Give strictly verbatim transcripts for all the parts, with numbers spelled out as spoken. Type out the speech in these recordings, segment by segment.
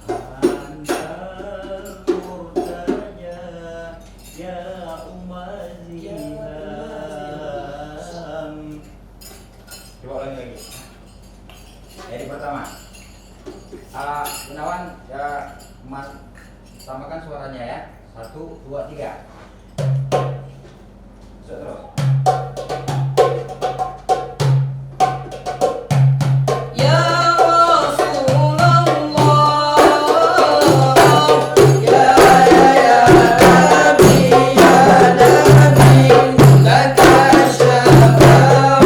Antal murtaja ya Umar Ziham. Coba ulangi lagi. Jadi pertama, ah, Gunawan, ya, mas-, samakan suaranya ya. Satu, dua, tiga. Masuk terus. Ya Rasulullah, ya, ya, ya Nabi, ya Nabi, laka syafa'ah,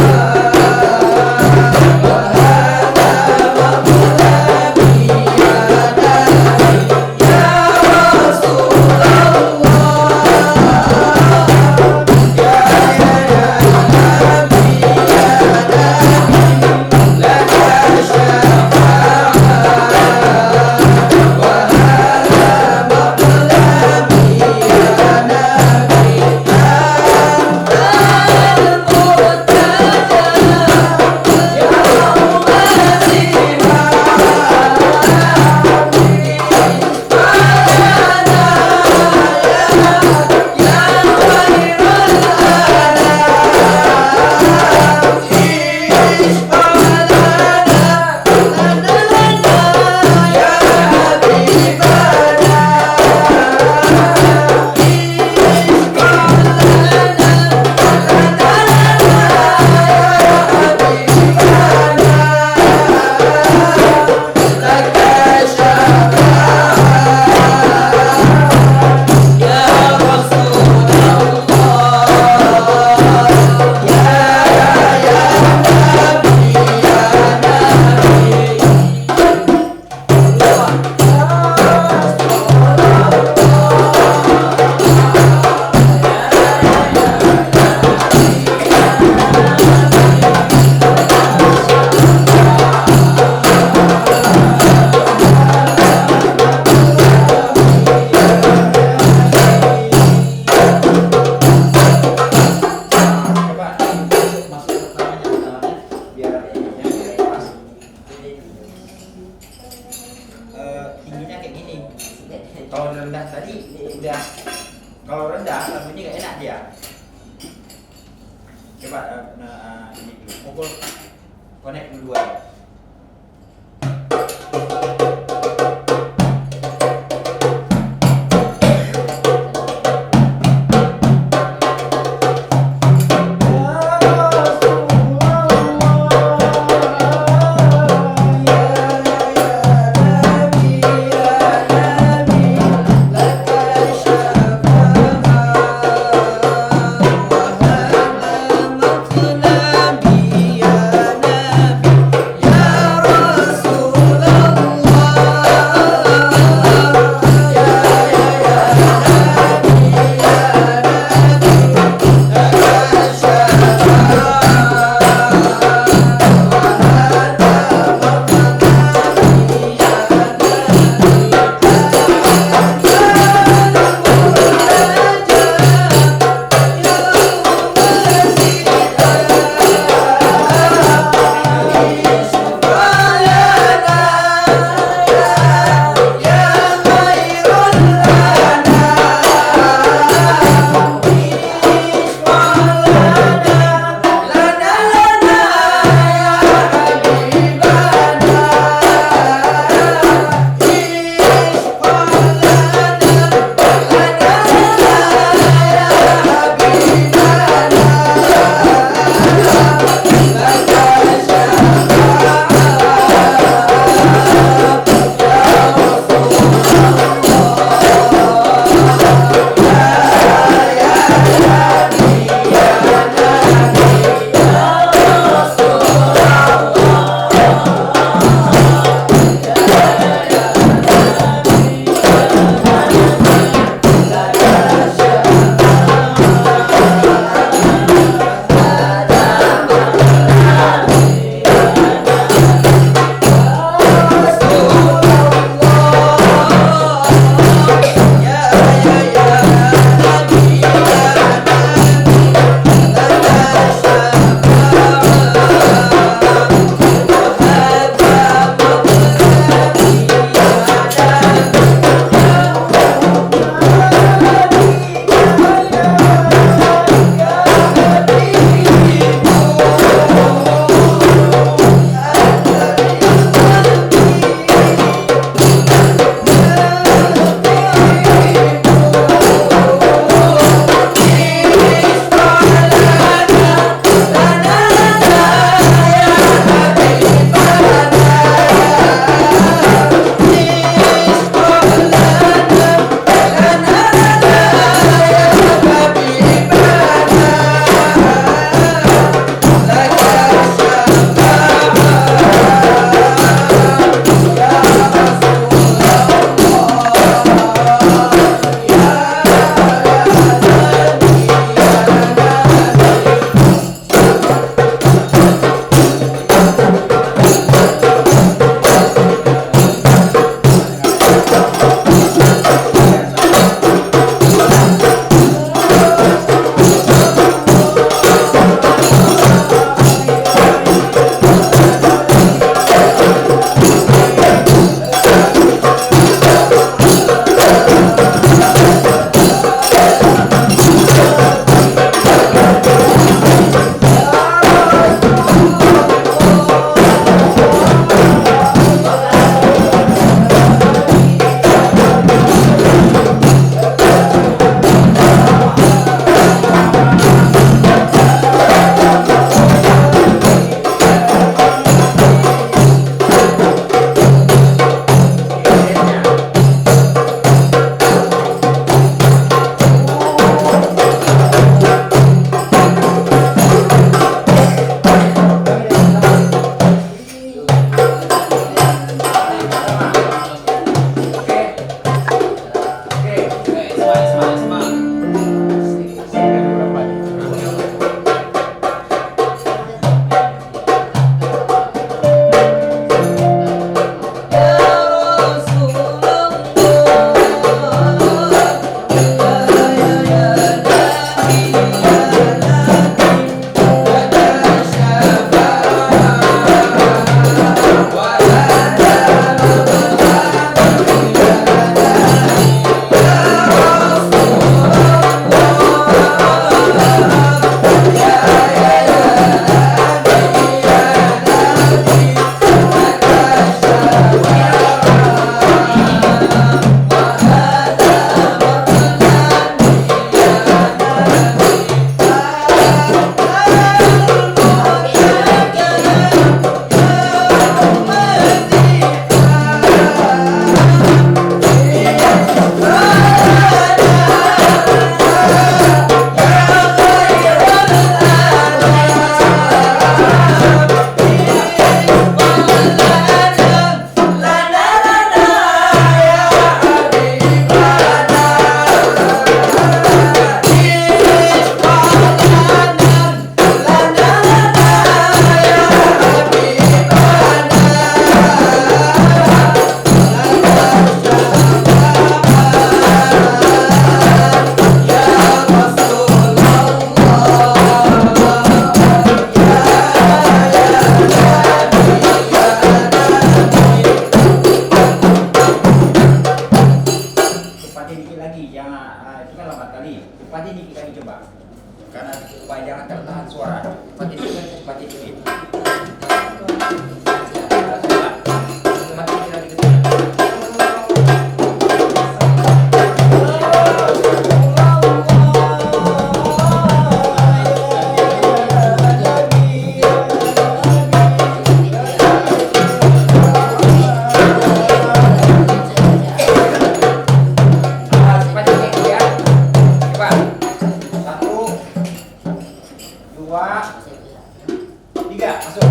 wa hadha matlabi, ya Nabi. Coba masuk, masuk ke tengahnya, ke tengahnya, biar ininya biar pas. Jadi, eh, tingginya kayak gini. Kalau rendah tadi udah, kalau rendah lagunya nggak enak dia. Coba, eh, nah, ini dulu, pukul, connect dulu dua. Lambat kali. Cepat ini kita coba. Karena supaya jangan tertahan suara. Cepat ini, cepat ini. Satu, dua, tiga, masuk.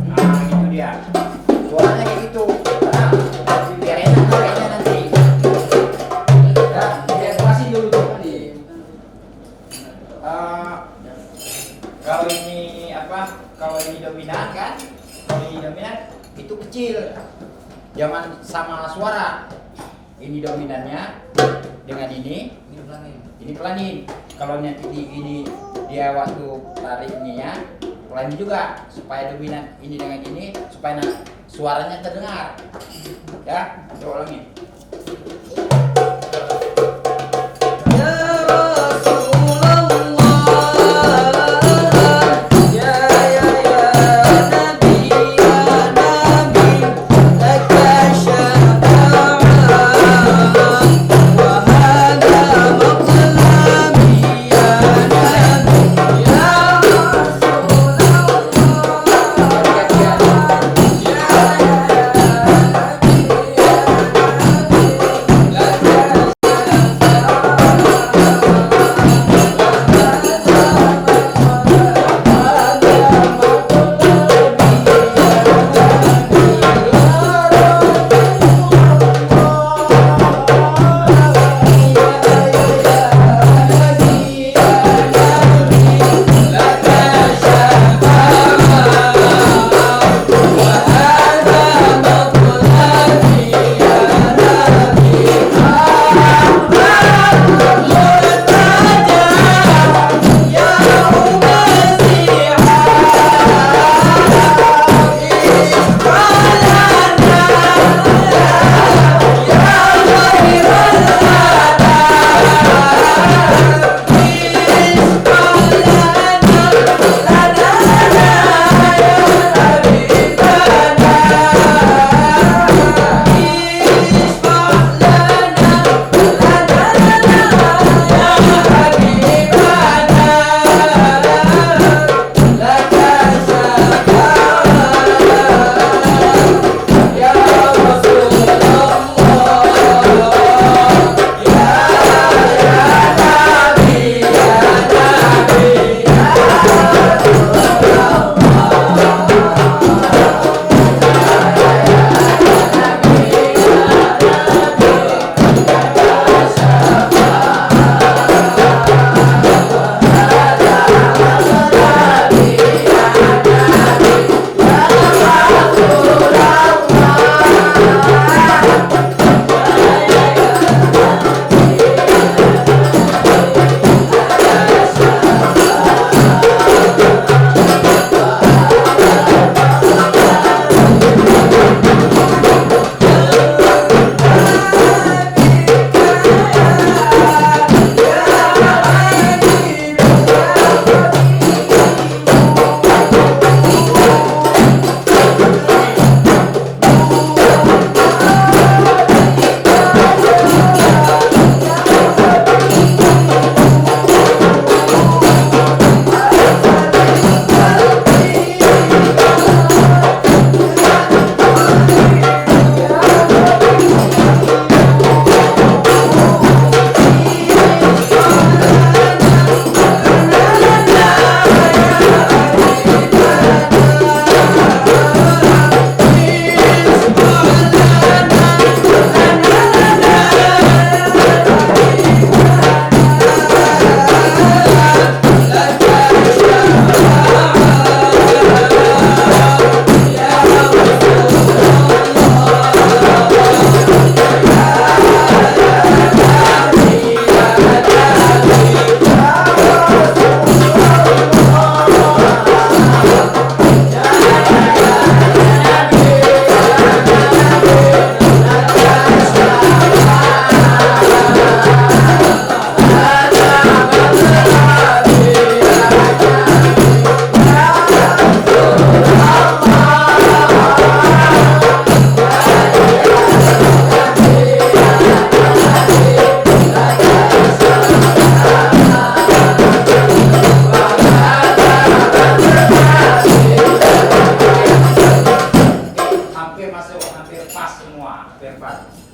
Nah, itu dia. Suaranya kayak gitu. Nah, biar enak, biar enak nanti. Ya, biar pasti dulu tuh. Eh, kalau ini apa? Kalau ini dominan kan? Kalau ini dominan itu kecil. Jangan sama suara. Ini dominannya dengan ini. Ini pelanin. Kalau nanti di ini dia waktu tarik ini ya, pelanin juga supaya dominan ini dengan ini supaya na-, suaranya terdengar. Ya, coba ulangi.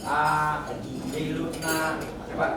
A, di lut na. Coba.